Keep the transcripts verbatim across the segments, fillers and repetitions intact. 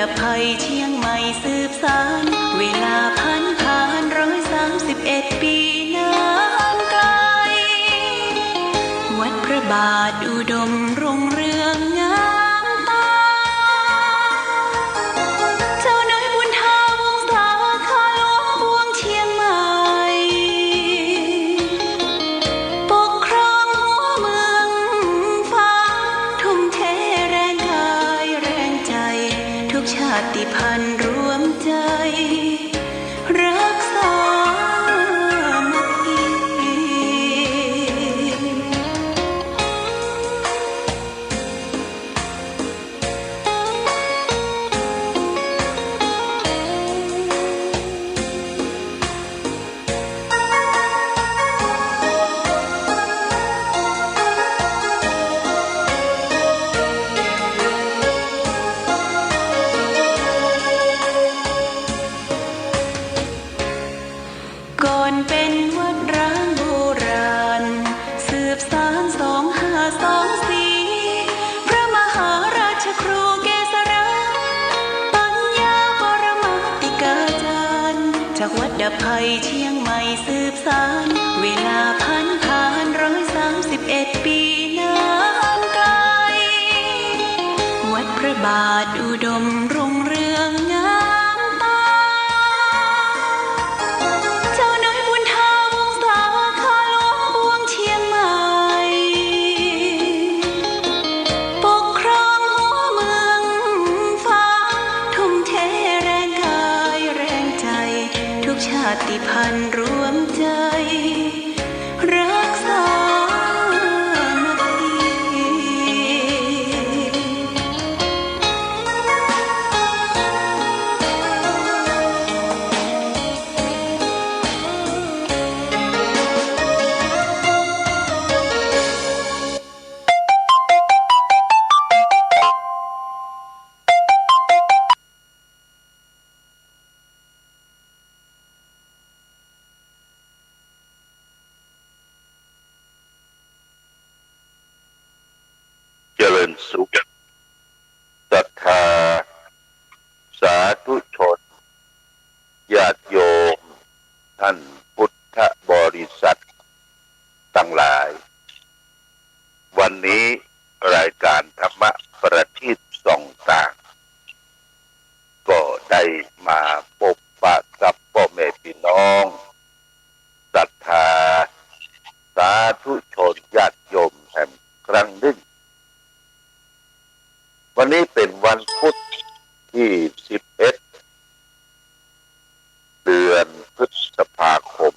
ดับภัยเชียงใหม่สืบสาน เวลาผ่านผ่านร้อยสามสิบเอ็ดปีนานไกล วัดพระบาทอุดมรุ่งเรืองงามตา เจ้าน้อยบุญทาวงศา ข้าหลวงปวงเชียงใหม่ ปกครองหัวเมืองฟ้า ทุ่มเทแรงกายแรงใจ ทุกชาติพันธุ์รวมใจ รักสามัคคี ก่อนเป็นวัดร้างโบราณ สืบสานสองห้าสองสี่ พระมหาราชครูเกษรา ปัญญาปรมาติกาจารย์ จากวัดดับภัยเชียงใหม่สืบสาน เวลาผ่านผ่านร้อยสามสิบเอ็ดปีนานไกล วัดพระบาทอุดมรุ่งเรืองงามตา เจ้าน้อยบุญทาวงศา ข้าหลวงปวงเชียงใหม่ ปกครองหัวเมืองฟ้า ทุ่มเทแรงกายแรงใจ ทุกชาติพันธุ์รวมใจ รักสามัคคี เจริญสุข ศรัทธาสาธุชน ญาติโยม ท่านพุทธบริษัทตังหลาย วันนี้รายก๋านธรรมะประทีปส่องตาง ก็ได้มาปบปะกับป้อแม่ปี้น้อง ศรัทธาสาธุชนญาติโยมแหมครั้งนึ่ง วันนี้เป๋นวันพุธตี้สิบเอ็ด เดือนพฤษภาคม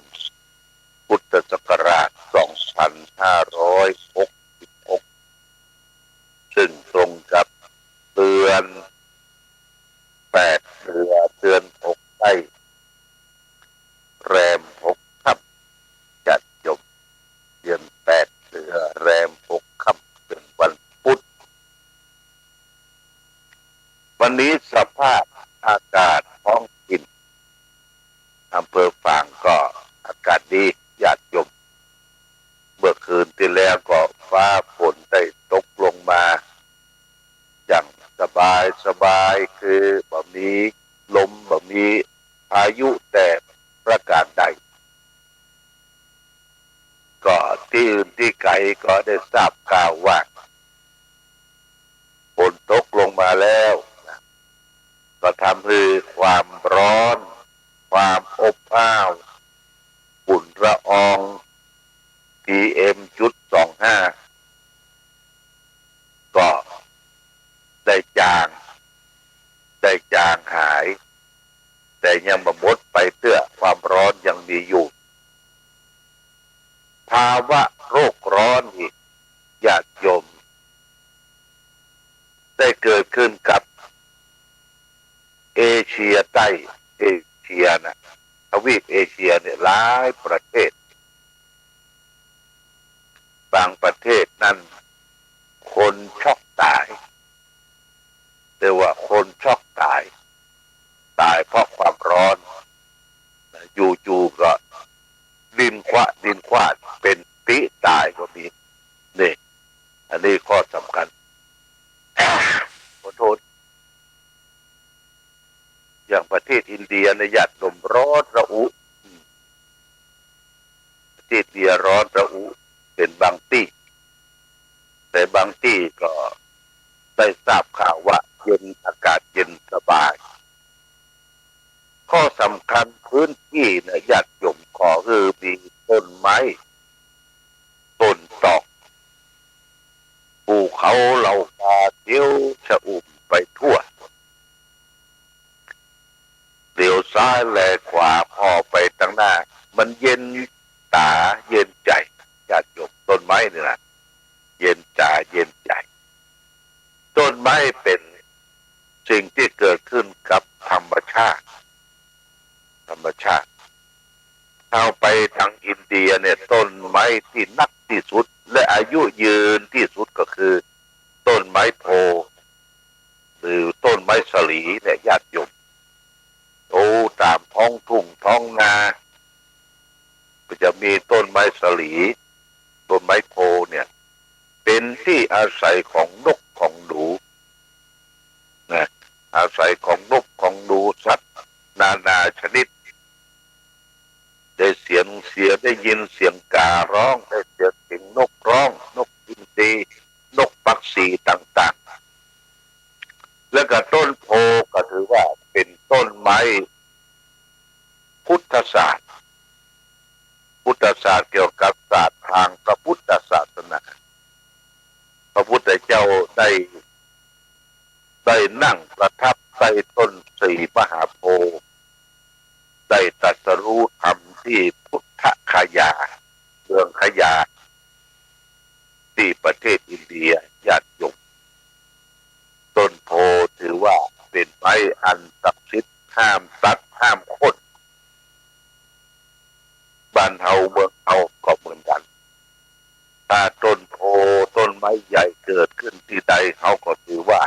พุทธศักราชสองพันห้าร้อยหกสิบหก ซึ่งตรงกับเดือนแปดเดือน เดือนหกใต้ แรมหกค่ำ ญาติโยม เดือนแปดเดือนแรมหกค่ำ เป๋นวันพุธ วันนี้สภาพอากาศท้องถิ่น อำเภอฝางก็อากาศดี ญาติโยม เมื่อคืนตี้แล้วก็ฟ้าฝนได้ตกลงมา อย่างสบายสบาย คือบ่มีลม บ่มีพายุแต่ประการใด ก็ตี้อื่นตี้ไก๋ก็ได้ทราบข่าวว่า ฝนตกลงมาแล้ว ก็ทำหื้อความร้อน ความอบอ้าว ฝุ่นละออง PM จุดสองห้า ก็ได้จาง ได้จางหาย แต่ยังบ่หมดไปเตื้อ ความร้อนยังมีอยู่ ภาวะโลกร้อนนี้ ญาติโยม ได้เกิดขึ้นกับเอเชียใต้ เอเชียนะ ทวีปเอเชียเนี่ย หลายประเทศ บางประเทศนั้นคนช็อกต๋าย เรียกว่าคนช็อกต๋าย ต๋ายเพราะความร้อน อยู่ๆ ก็ดิ้นคว้าดิ้นคว้า เป๋นปิ๊ต๋ายก็มี นี่ อันนี้ข้อสำคัญ ขอโทษ นะญาติโยม ร้อนระอุ ตี้เตียร้อนระอุ เป๋นบางตี้ แต่บางตี้ก็ได้ทราบข่าวว่าเย็น อากาศเย็นสบาย ข้อสำคัญพื้นตี้นะญาติโยม ขอหื้อมีต้นไม้ ต้นตอก ภูเขาเหล่ากาเขียวชอุ่มไปทั่ว เหลียวซ้ายแลขวา ผ่อไปตังหน้า มันเย็นต๋าเย็นใจ๋ ญาติโยม ต้นไม้นี่นะ เย็นต๋าเย็นใจ๋ ต้นไม้เป๋นสิ่งตี้เกิดขึ้นกับธรรมชาติ ธรรมชาติ เอาไปตังอินเดียเนี่ย ต้นไม้ตี้นักตี้สุด และอายุยืนตี้สุดก็คือต้นไม้โพธิ์ หรือต้นไม้สาลีเนี่ยญาติโยม โอ้ ต๋ามท้องทุ่งท้องนา ก็จะมีต้นไม้สาลี ต้นไม้โพธิ์เนี่ย เป๋นตี้อาศัยของนกของหนูนะ อาศัยของนกของหนู สัตว์นานาชนิด ได้เสียง เสียง ได้ยินเสียงกาฮ้อง ได้เสียง เสียงนกฮ้อง นกอินทรี นกปักษีต่างๆ แล้วก็ต้นโพธิ์ก็ถือว่าเป๋นต้นไม้พุทธศาสตร์ พุทธศาสตร์เกี่ยวกับศาสตร์ตางพระพุทธศาสนา พระพุทธเจ้าได้ ได้นั่งประทับใต้ต้นสีมหาโพธิ์ ได้ตรัสรู้ธรรมตี้พุทธคยา เมืองคยา ตี้ประเทศอินเดีย ญาติโยม ต้นโพธิ์ถือว่าเป๋นไม้อันศักดิ์สิทธิ์ ห้ามตัด ห้ามโค่น บ้านเฮาเมืองเฮาก็เหมือนกั๋น ถ้าต้นโพธิ์ ต้นไม้ใหญ่เกิดขึ้นตี้ใด เฮาก็ถือว่า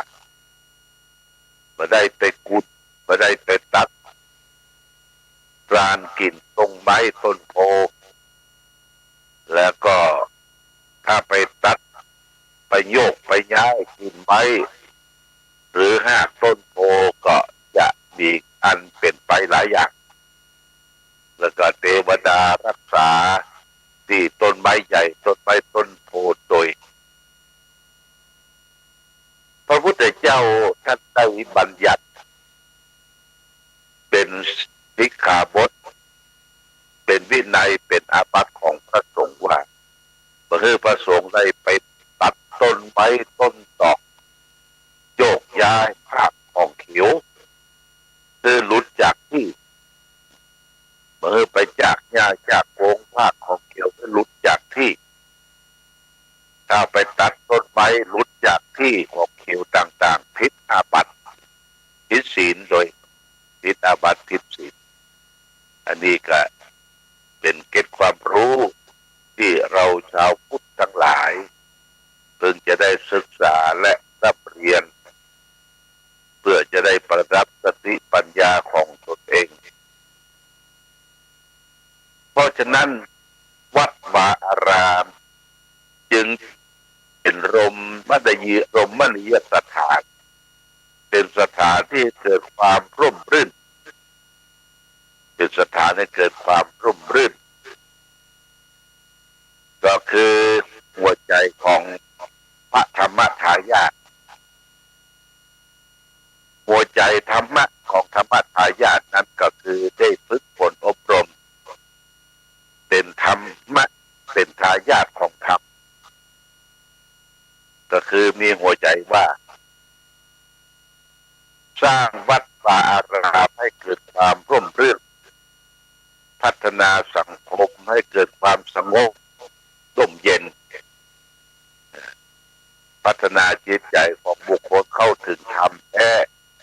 บ่ได้ไปกุด บ่ได้ไปตัด รานกิ่งต้นไม้ต้นโพธิ์ แล้วก็ถ้าไปตัด ไปโยกไปย้ายกิ่งไม้ หรือฮากต้นโพธิ์ ก็จะมีอันเป๋นไปหลายอย่าง แล้วก็เตวดารักษาตี้ต้นไม้ใหญ่ ต้นไม้ต้นโพธิ์โดย พระพุทธเจ้าท่านได้บัญญัติเป๋นสิกขาบท เป๋นวินัย เป๋นอาบัติของพระสงฆ์ว่า บ่หื้อพระสงฆ์ได้ไปตัดต้นไม้ต้นตอก โยกย้ายพากของเขียว หื้อหลุดจากตี้ บ่หื้อไปจากหญ้าจากโกง พากของเขียวหื้อหลุดจากตี้ ถ้าไปตัดต้นไม้หลุดจากตี้ ของเขียวต่างๆ ผิดอาบัติ ผิดศีลโดย ผิดอาบัติ ผิดศีล อันนี้ก็เป๋นเกร็ดความรู้ตี้เราชาวพุทธตังหลาย พึงจะได้ศึกษาและร่ำเรียน เพื่อจะได้ประดับสติปัญญาของตนเอง เพราะฉะนั้นวัดวาอารามจึงเป๋นรมมณีย รมมณียสถาน เป๋นสถานตี้เกิดความร่มรื่น เป๋นสถานตี้เกิดความร่มรื่น ก็คือหัวใจ๋ของพระธรรมทายาท หัวใจ๋ธรรมะของธรรมทายาทนั้นก็คือได้ฝึกฝนอบรม เป๋นธรรมะ เป๋นทายาทของธรรม ก็คือมีหัวใจ๋ว่า สร้างวัดวาอารามให้เกิดความร่มรื่น พัฒนาสังคมให้เกิดความสงบร่มเย็น พัฒนาจิตใจ๋ของบุคคลเข้าถึงธรรมแท้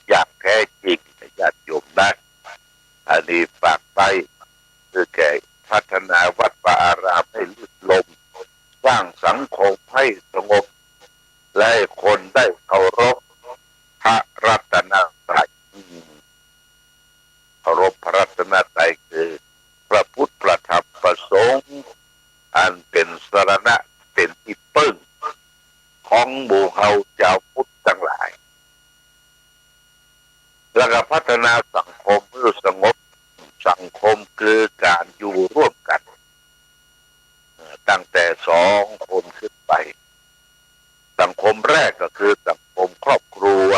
อย่างแท้จริง ญาติโยมนะ อันนี้ฝากไว้ คือแก่พัฒนาวัดวาอารามให้ลื่นลม สร้างสังคมให้สงบ และให้คนได้เคารพพระรัตนตรัย อืม เคารพพระรัตนตรัยคือพระพุทธ พระธรรม พระสงฆ์ อันเป๋นสรณะ เป๋นตี้เปิ้งของหมู่เฮาจาวพุทธตังหลาย แล้วก็พัฒนาสังคมหื้อสงบ ตั้งแต่สองคนขึ้นไป สังคมแรกก็คือสังคมครอบครัว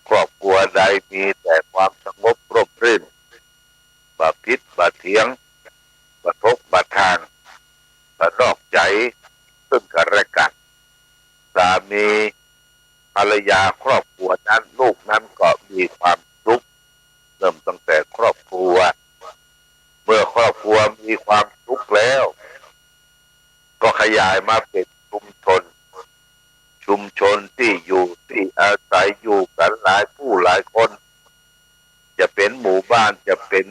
ครอบครัวใดมีแต่ความสงบร่มรื่น บ่ผิดบ่เถียง บ่ทกบ่ต่าง บ่นอกใจซึ่งกันและกัน สามีภรรยาครอบครัวนั้น ลูกนั้นก็มีความสุข เริ่มตั้งแต่ครอบครัว เมื่อครอบครัวมีความสุขแล้ว ก็ขยายมาเป็นชุมชน ชุมชนตี้อยู่ตี้อาศัยอยู่กันหลายผู้หลายคน จะเป็นหมู่บ้าน จะเป็น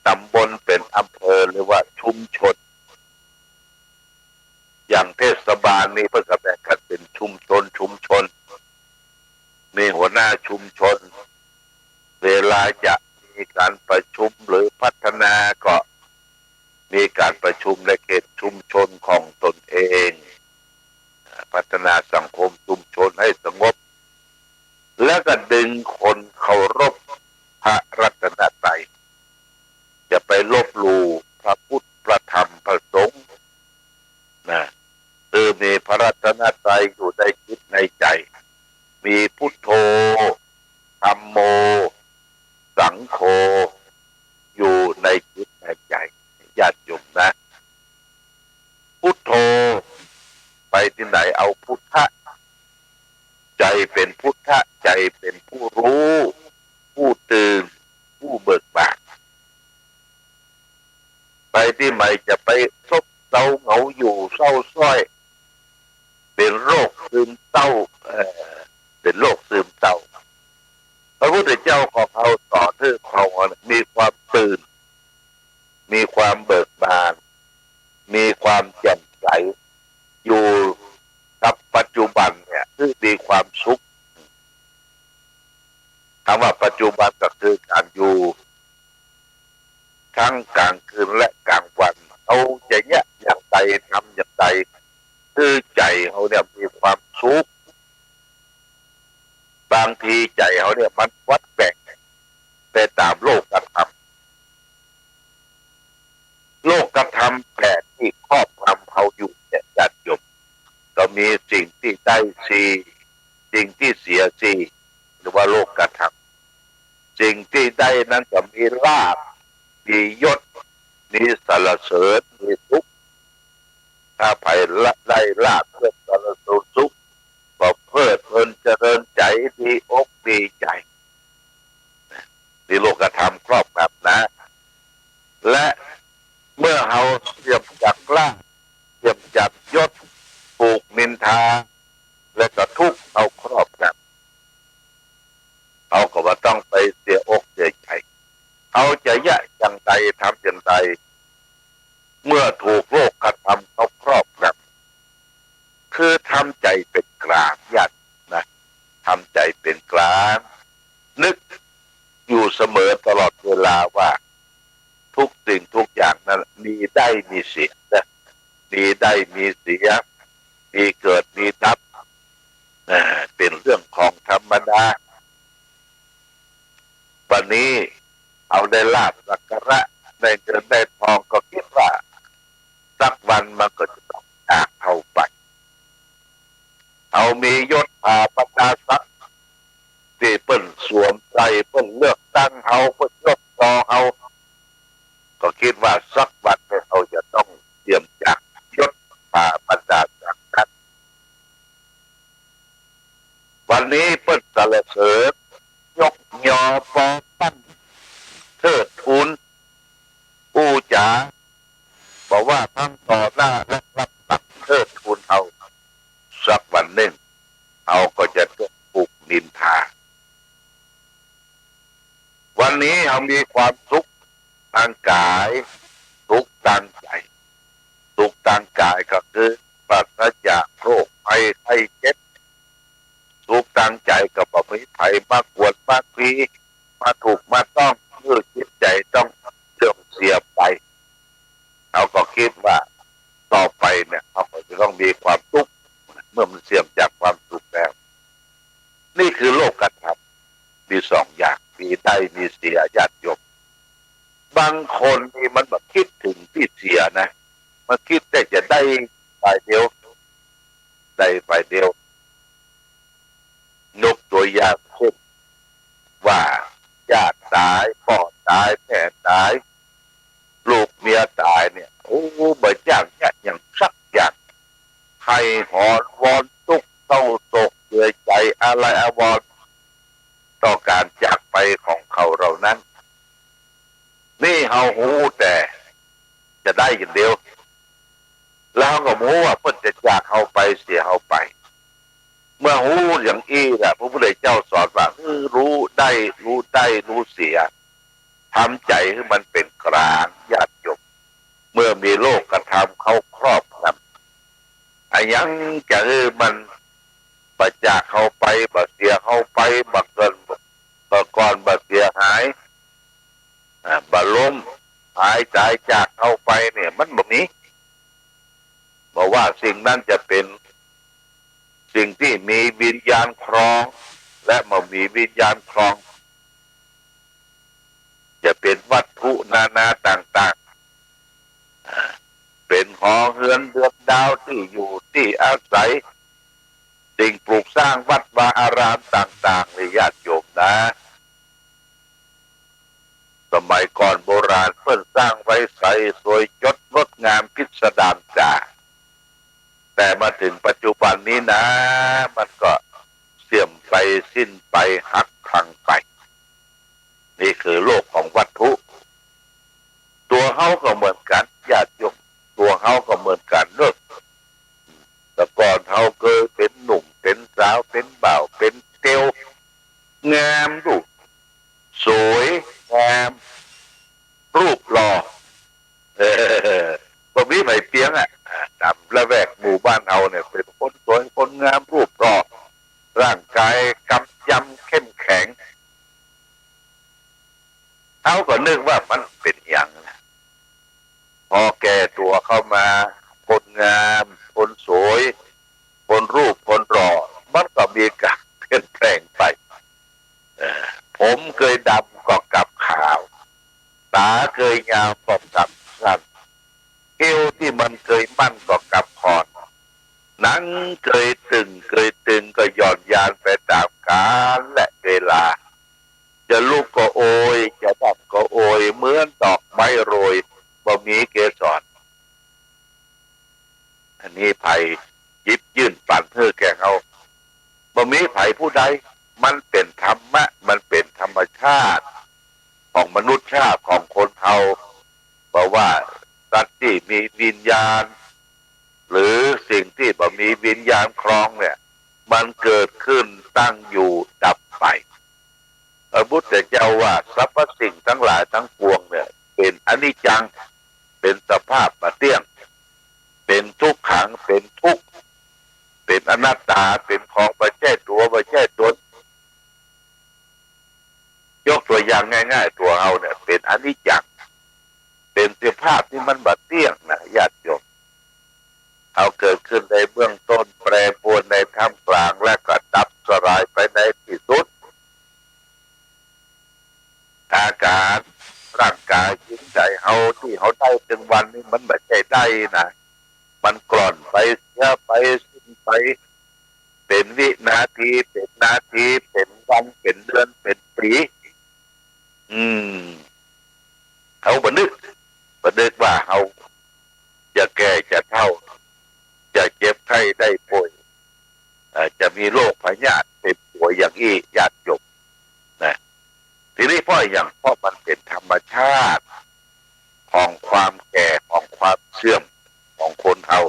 ตำบล เป็นอำเภอ เรียกว่าชุมชน อย่างเทศบาลนี่เปิ้นก็แบ่งกันเป็นชุมชน ชุมชน มีหัวหน้าชุมชน เวลาจะมีการประชุมหรือพัฒนาก็มีการประชุมในเขตชุมชนของตนเอง พัฒนาสังคมชุมชนให้สงบ และก็ดึงคนเคารพพระรัตนตรัย จะไปลบหลู่พระพุทธ พระธรรม พระสงฆ์นะ คือมีพระรัตนตรัยอยู่ในจิตในใจ มีพุทโธ ธัมโม สังโฆ อยู่ในจิตในใจ ญาติโยมนะ พุทโธ ไปตี้ไหนเอาพุทธะ ใจเป็นพุทธะ ใจเป็นผู้รู้ ผู้ตื่น ผู้เบิกบาน ไปตี้ไหนจะไปซบเซาเหงาอยู่เศร้าส้อย เป็นโรคซึมเศร้า เอ่อ เป็นโรคซึมเศร้า พระพุทธเจ้าของเฮาสอนหื้อของเฮาเนี่ยมีความตื่น มีความเบิกบาน มีความแจ่มใส อยู่กับปัจจุบันเนี่ย คือมีความสุข คำว่าปัจจุบันก็คือการอยู่ ทั้งกลางคืนและกลางวัน เฮาจะเยียะอย่างใด ทำอย่างใด คือใจ๋เฮาเนี่ยมีความสุข บางทีใจ๋เฮาเนี่ยมันวัดแหว่งไปต๋ามโลกธรรม โลกธรรมแปดตี้ครอบงำเฮาอยู่เนี่ย ญาติโยม ก็มีสิ่งตี้ได้สี่ สิ่งตี้เสียสี่ เรียกว่าโลกธรรม สิ่งตี้ได้นั้นก็มีลาภ มียศ มีสรรเสริญ มีสุข ถ้าใผละได้ลาภยศสรรเสริญสุข ก็เพลิดเพลินเจริญใจ๋ ดีอกดีใจ๋ นี่โลกธรรมครอบงำนะ และเมื่อเฮาเสื่อมจากลาภ เสื่อมจากยศ ถูกนินทา และก็ทุกข์เฮาครอบงำ เฮาก็บ่ต้องไปเสียอกเสียใจ๋ เฮาจะเยียะอย่างใด ทำอย่างใด เมื่อถูกโลกธรรมเขาครอบงำ คือทำใจ๋เป๋นกลาง ญาตินะ ทำใจ๋เป๋นกลาง นึกอยู่เสมอตลอดเวลาว่า ทุกสิ่งทุกอย่างนั้นมีได้มีเสียนะ มีได้มีเสีย มีเกิดมีดับ อ่า เป๋นเรื่องของธรรมดา วันนี้เฮาได้ลาภสักการะ ได้เงินได้ทอง ก็กึ๊ดว่าสักวันมันก็จะต้องจากเฮาไป เฮามียศถาบรรดาศักดิ์ตี้เปิ้นสวมใส่ เปิ้นเลือกตั้งเฮา เปิ้นยกยอเฮา ก็กึ๊ดว่าสักวันเนี่ยเฮาจะต้องเสื่อมจากยศถาบรรดาศักดิ์นั้น วันนี้เปิ้นสรรเสริญ ยกยอ ปอปั้น เทิดทูน ปู๋จา บ่ว่าทั้งต่อหน้าและลับหลัง เทิดทูนเฮา สักวันนึ่ง เฮาก็จะต้องถูกนินทา วันนี้เฮามีความสุขตางก๋าย สุขตางใจ๋ สุขตางก๋ายก็คือปราศจากโรคภัยไข้เจ็บ สุขตางใจ๋ก็บ่มีใผมากวนมากตี มาถูกมาต้อง หื้อจิตใจ๋ต้องเสื่อมเสียไป เฮาก็กึ๊ดว่าต่อไปเนี่ย เฮาก็จะต้องมีความทุกข์ เมื่อมันเสื่อมจากความสุขแล้ว นี่คือโลกธรรม มีสองอย่าง มีได้มีเสีย ญาติโยม บางคนนี่มันบ่กึ๊ดเถิงตี้เสียนะ มันกึ๊ดแต่จะได้ฝ่ายเดียว ได้ฝ่ายเดียว ยกตั๋วอย่างเช่นว่า ญาติต๋าย ป้อต๋าย แม่ต๋าย ลูกเมียต๋ายเนี่ย โอ้ บ่จ้างเยียะหยังสักอย่าง ใค่หอนวอนตุ๊กข์เศร้าโศกเสียใจ๋อาลัยอาวรณ์ ต่อก๋านจากไปของเขาเหล่านั้น นี่เฮาฮู้แต่จะได้อย่างเดียว แล้วเฮาก็บ่ฮู้ว่าเปิ้นจะจากเฮาไปเสียเฮาไป เมื่อฮู้อย่างอี้แหละ พระพุทธเจ้าสอนว่า เออ ฮู้ได้ ฮู้ได้ ฮู้เสีย ทำใจ๋หื้อมันเป๋นก๋าง ญาติโยม เมื่อมีโลกธรรมเข้าครอบงำ อะหยังจะหื้อมันบ่จากเฮาไป บ่เสียเฮาไป บ่เกิน บ่ก้อน บ่เสียหาย อ่า บ่ล้มหายต๋ายจากเฮาไปเนี่ย มันบ่มี บ่ว่าสิ่งนั้นจะเป๋นสิ่งตี้มีวิญญาณครอง และบ่มีวิญญาณครอง จะเป๋นวัตถุนานาต่างๆ อ่า เป๋นหอเฮือนเดือนดาว ตี้อยู่ตี้อาศัย สิ่งปลูกสร้างวัดวาอารามต่างๆ นี่ญาติโยมนะ สมัยก่อนโบราณเปิ้นสร้างไว้ใสสวยจดงดงามพิสดารจ๋า แต่มาเถิงปัจจุบันนี้นะ มันก็เสื่อมไป สิ้นไป หักพังไป นี่คือโลกของวัตถุ ตั๋วเฮาก็เหมือนกั๋น ญาติโยม ตั๋วเฮาก็เหมือนกั๋นเนาะ แต่ก่อนเฮาเกยเป๋นหนุ่ม เป๋นสาว เป๋นบ่าว เป๋นเตียว งามรูป สวยงาม รูปหล่อ เออ บ่มีใผเปียงอะ อ่า ต๋ามละแวกหมู่บ้านเฮาเนี่ย เป๋นคนสวย คนงาม รูปหล่อ ร่างก๋ายกำยำเข้มแข็ง เฮาก็นึกว่ามันเป๋นหยังนะ พอแก่ตั๋วเข้ามา คนงาม คนสวย คนรูป คนหล่อ มันก็มีก๋านเปลี่ยนแปลงไป เออ ผมเกยดำก็กลับขาว ต๋าเกยยาวก็กลับสั้น เอวตี้มันเกยมั่นก็กลับอ่อน หนังเกยตึง เกยตึงก็หย่อนยานไปต๋ามกาลและเวลา จะลุกก็โอย จะนั่งก็โอย เหมือนดอกไม้โรย บ่มีเกสร อันนี้ใผหยิบยื่นปั๋นหื้อแก่เฮา บ่มีใผผู้ใด มันเป๋นธรรมะ มันเป๋นธรรมชาติของมนุษย์ชาติของคนเฮา เพราะว่าสัตว์ตี้มีวิญญาณ หรือสิ่งตี้บ่มีวิญญาณครองเนี่ย มันเกิดขึ้น ตั้งอยู่ ดับไป พระพุทธเจ้าว่าสรรพสิ่งทั้งหลายทั้งปวงเนี่ย เป๋นอนิจจัง เป๋นสภาพบ่เตี้ยง เป๋นทุกขัง เป๋นทุกข์ เป๋นอนัตตา เป๋นของบ่ใจ้ตั๋ว บ่ใจ้ต๋น ยกตั๋วอย่างง่ายๆ ตั๋วเฮาเนี่ยเป๋นอนิจจัง เป๋นสภาพตี้มันบ่เตี้ยงนะ ญาติโยม เฮาเกิดขึ้นในเบื้องต้น แปรปรวนในท่ามกลาง และก็ดับสลายไปในตี้สุด อาก๋านร่างก๋ายจิตใจ๋เฮาตี้เฮาได้ตึงวันนี้ มันบ่ใจ้ได้นะ มันกล่อนไป เสียไป สิ้นไป เป๋นวินาที เป๋นนาที เป๋นวัน เป๋นเดือน เป๋นปี๋ อืม เฮาบ่นึก บ่นึกว่าเฮาจะแก่ จะเฒ่า จะเจ็บไข้ได้ป่วย เอ่อ จะมีโรคพยาธิเต็มตั๋วอย่างอี้ ญาติโยม นะ ทีนี้เพราะหยัง เพราะมันเป๋นธรรมชาติของความแก่ ของความเสื่อมของคนเฮา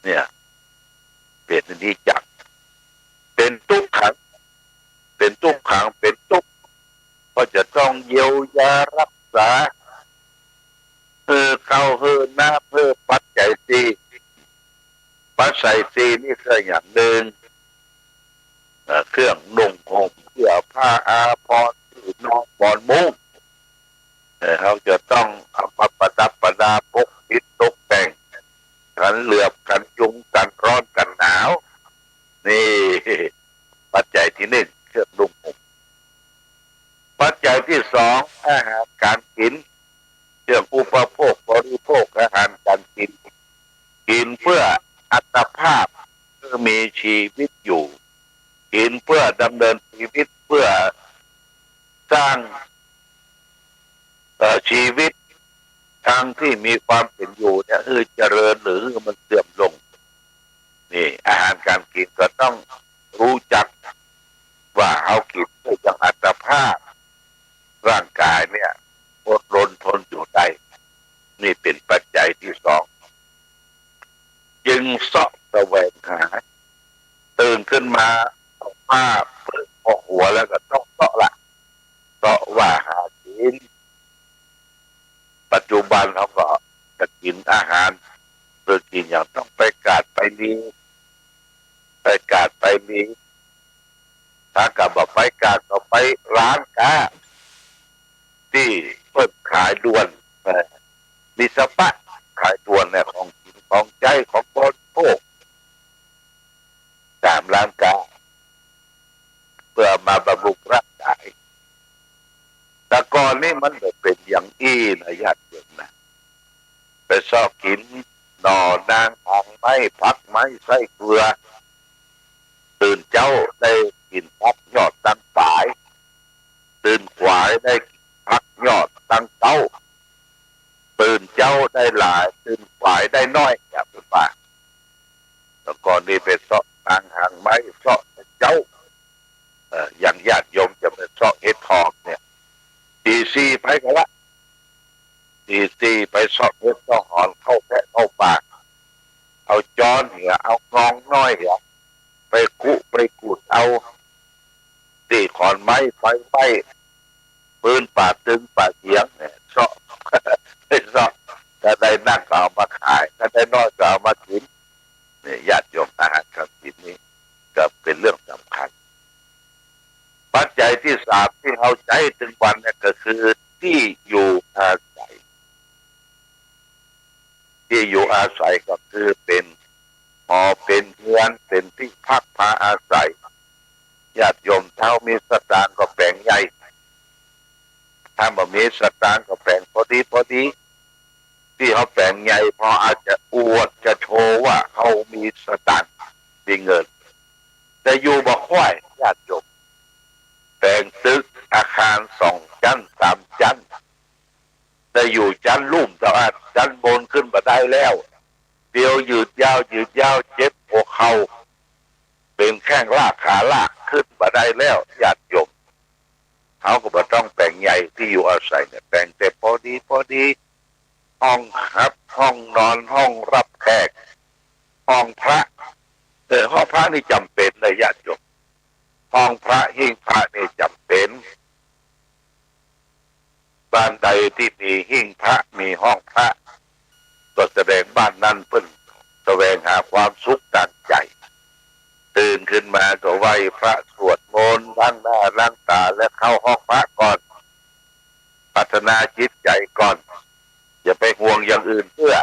เนี่ย เป๋นอนิจจัง เป๋นตุ๊กขัง เป๋นตุ๊กขัง เป๋นตุ๊กข์ เพราะจะต้องเยียวยารักษา หื้อข้าว หื้อน้ำ หื้อปัจจัยสี่ ปัจจัยสี่นี่คืออย่างนึ่ง เอ่อ เครื่องนุ่งห่ม เสื้อผ้าอาภรณ์ ตี้นอน หมอนมุ้ง เอ่อ เฮาจะต้องเอามาประดับประดา ปกปิดตกแต่ง กันเหลือบ กันยุง กันร้อน กันหนาว นี่ ปัจจัยตี้นึ่ง เครื่องนุ่งห่ม ปัจจัยตี้สอง อาหารก๋านกิ๋น เครื่องอุปโภคบริโภค อาหาร ความเป๋นอยู่เนี่ย หื้อเจริญหรือหื้อมันเสื่อมลง นี่ อาหารก๋านกิ๋นก็ต้องฮู้จักว่าเฮากิ๋นเปื้อหยัง อัตภาพร่างก๋ายเนี่ย อดรนทนอยู่ได้ นี่เป๋นปัจจัยตี้สอง จึงเซาะแสวงหา ตื่นขึ้นมา เอาผ้าโพกหัวแล้วก็ต้องเซาะละ เซาะว่าหากิ๋น ปัจจุบันเฮาก็จะกิ๋นอาหาร หรือกิ๋นหยังต้องไปกาดไปหลีก ไปกาดไปหลีก ถ้ากั๋นบ่ไปกาดก็ไปร้านก๊า ตี้เปิ้นขายด่วน เอ่อ มีสปะขายด่วนเนี่ย ของกิ๋นของใจ๊ของบริโภค ต๋ามร้านก๊า เปื้อเอามาบำรุงร่างก๋าย แต่ก่อนนี้มันบ่เป๋นอย่างอี้นะญาติโยมนะ ไปเซาะกิ๋นหน่อนางหางไม้ ผักไม้ไส้เฟือ ตื่นเจ๊าได้กิ๋นผักยอดตังป๋าย ตื่นขวายได้กิ๋นผักยอดตังเก๊า ตื่นเจ๊าได้หลาย ตื่นขวายได้น้อย อย่างเปิ้นว่า แต่ก่อนนี้ไปเซาะนางหางไม้ เซาะเจ๊า เอ่อ อย่างญาติโยมจะไปเซาะเห็ดถอบเนี่ย ตีสี่ไปกั๋นละ ตีสี่ไปเซาะเห็ดเซาะหอน เข้าแพะเข้าป่า เอาจ๊อนเหีย เอางองน้อยเหีย ไปกุไปกุดเอา ตี้ขอนไม้ไฟไหม้ ปืนป่าตึงป่าเสียงเนี่ย เซาะ ไปเซาะ ถ้าได้นักก็เอามาขาย ถ้าได้น้อยก็เอามากิ๋น เนี่ย ญาติโยม อาหารก๋านกิ๋นนี่ก็เป๋นเรื่องสำคัญ ปัจจัยตี้สามตี้เฮาใจ๊ตึงวันเนี่ยก็คือตี้อยู่อาศัย ตี้อยู่อาศัยก็คือเป๋นหอเป๋นเฮือน เป๋นตี้พักพาอาศัย ญาติโยม ถ้ามีสตางค์ก็แป๋งใหญ่ ถ้าบ่มีสตางค์ก็แป๋งปอดีปอดี ตี้เฮาแป๋งใหญ่ เพราะอาจจะอวดจะโชว์ว่าเฮามีสตางค์ มีเงิน แต่อยู่บ่ค่อย ญาติโยม แป๋งตึกอาคารสองจั๊นสามจั๊น แต่อยู่จั๊นลุ่มเต้าอั้น จั๊นบนขึ้นบ่ได้แล้ว เตียวยืดยาว ยืดยาว เจ็บหัวเข่า เป๋นแข้งล้าขาล้า ขึ้นบ่ได้แล้ว ญาติโยม เฮาก็บ่ต้องแป๋งใหญ่ ตี้อยู่อาศัยเนี่ย แป๋งแต่ปอดีปอดี ห้องฮับ ห้องนอน ห้องฮับแขก ห้องพระ เออ ห้องพระนี่จ๋ำเป๋นนะญาติโยม ห้องพระ หิ้งพระนี่จ๋ำเป๋น บ้านใดตี้มีหิ้งพระ มีห้องพระ ก็แสดงบ้านนั้นเปิ้นแสวงหาความสุขตางใจ๋ ตื่นขึ้นมาก็ไหว้พระสวดมนต์ ล้างหน้าล้างต๋า แล้วเข้าห้องพระก่อน พัฒนาจิตใจ๋ก่อน อย่าไปห่วงอย่างอื่นเตื้อ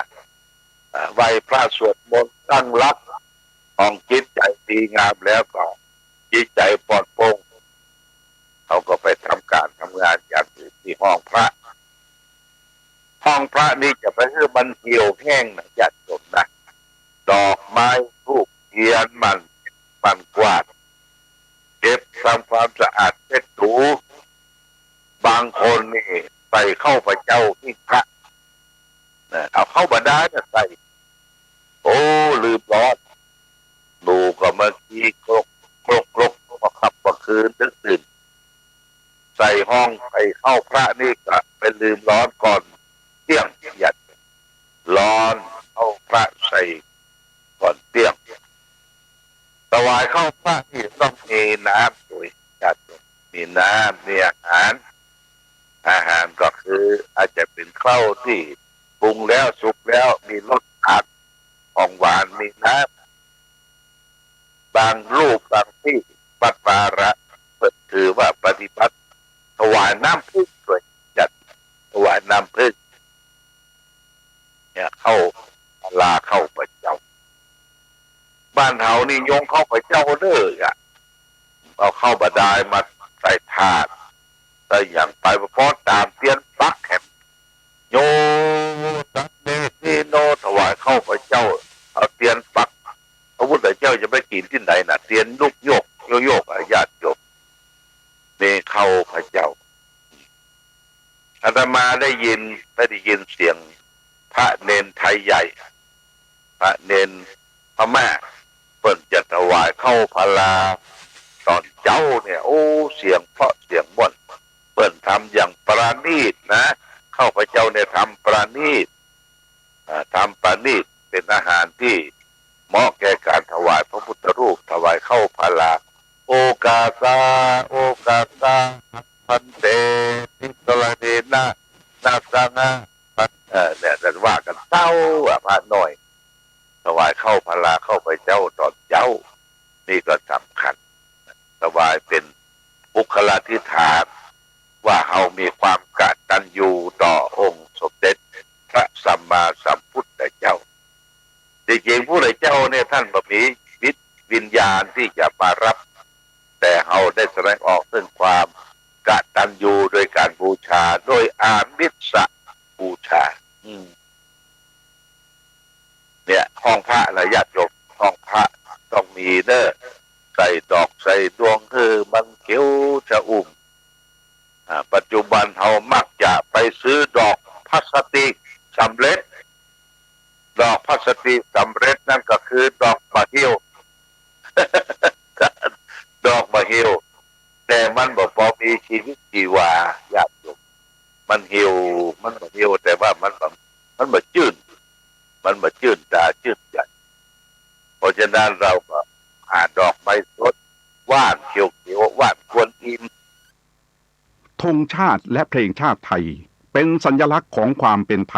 อ่า ไหว้พระสวดมนต์ ตั้งหลัก ของจิตใจ๋ดีงามแล้วก็ จิตใจ๋ปลอดโปร่ง เขาก็ไปทำก๋านทำงานอย่างอื่นตี้ห้องพระ ห้องพระนี่จะไปหื้อมันเหี่ยวแห้งนะญาติโยมนะ ดอกไม้ธูปเตียน หมั่น หมั่นกวาด เก็บทำความสะอาดเช็ดถู บางคนนี่ใส่เข้าพระเจ้าหิ้งพระ นะ เอาเข้าบ่ได้นะ ใส่ โอ้ ลืมลอด หนูก็มาขี้ครก ครก ครก บ่ค่ำบ่คืน ดึกดื่น ใส่ห้อง ใส่เข้าพระนี่ก็ไปลืมลอดก่อนเตี้ยง ญาติ ลอดเข้าพระใส่ก่อนเตี้ยง ถวายเข้าพระนี่ต้องมีน้ำตวย ญาติโยม มีน้ำ มีอาหาร อาหารก็คืออาจจะเป๋นข้าวตี้ปรุงแล้วสุกแล้ว มีรสชาติ ของหวาน มีน้ำ บางรูปบางตี้ วัดวาระ เปิ้นถือว่าปฏิบัติ ถวายน้ำผึ้งตวย ญาติ ถวายน้ำผึ้ง เนี่ย เข้า ลาเข้าพระเจ้า บ้านเฮานี่ยงเข้าพระเจ้าเด้ออะ เอาเข้าบ่ได้มาใส่ถาด แต่อย่างไปบ่ปอต๋ามเตียนปักแหม โย สันเนสีโน ถวายเข้าพระเจ้า เอาเตียนปัก พระพุทธเจ้าจะไปกิ๋นตี้ไหนนะ เตียนลุกโยก โยกโยกอะ ญาติโยม นี่เข้าพระเจ้า อาตมาได้ยิน ไม่ได้ยินเสียง พระเณรไทยใหญ่ พระเณรพม่า เปิ้นจะถวายข้าวพาราต๋อนเจ๊าเนี่ย โอ้ เสียงเพราะเสียงม่วน เปิ้นทำอย่างประณีตนะ ข้าพเจ้าเนี่ยทำประณีต อ่า ทำประณีต เป๋นอาหารตี้เหมาะแก่ก๋านถวายพระพุทธรูป ถวายข้าวพารา โอคาสา โอคาสา ภันเต ติสรเณนะ นะสังฆะ เอ่อ เนี่ย จะว่ากั๋นเจ๊าอะ พระน้อย ถวายข้าวพาราข้าพเจ้าต๋อนเจ๊า นี่ก็สำคัญ ถวายเป๋นบุคลาธิษฐาน ว่าเฮามีความกตัญญูต่อองค์สมเด็จพระสัมมาสัมพุทธเจ้า จริงๆ พุทธเจ้าเนี่ย ท่านบ่มีจิตวิญญาณตี้จะมารับ แต่เฮาได้แสดงออกเถิงความกตัญญูโดยก๋านบูชา โดยอามิสบูชา อืม เนี่ย ห้องพระนะญาติโยม ห้องพระต้องมีเน้อ ใส่ดอกใส่ดวงหื้อมันเขียวชอุ่ม อ่า ปัจจุบันเฮามักจะไปซื้อดอกพลาสติกสำเร็จ ดอกพลาสติกสำเร็จนั้นก็คือดอกบ่าเหี่ยว ดอกบ่าเหี่ยว แต่มันบ่ปอมีชีวิตชีวา ญาติโยม มันเหี่ยว มันบ่าเหี่ยว แต่ว่ามันบ่ มันบ่จื้น มันบ่จื้นต๋าจื้นใจ๋ เพราะฉะนั้นเราก็หาดอกไม้สด หว่านเขียวๆ หว่านกวนอิม ธงชาติและเพลงชาติไทย เป็นสัญลักษณ์ของความเป็นไทย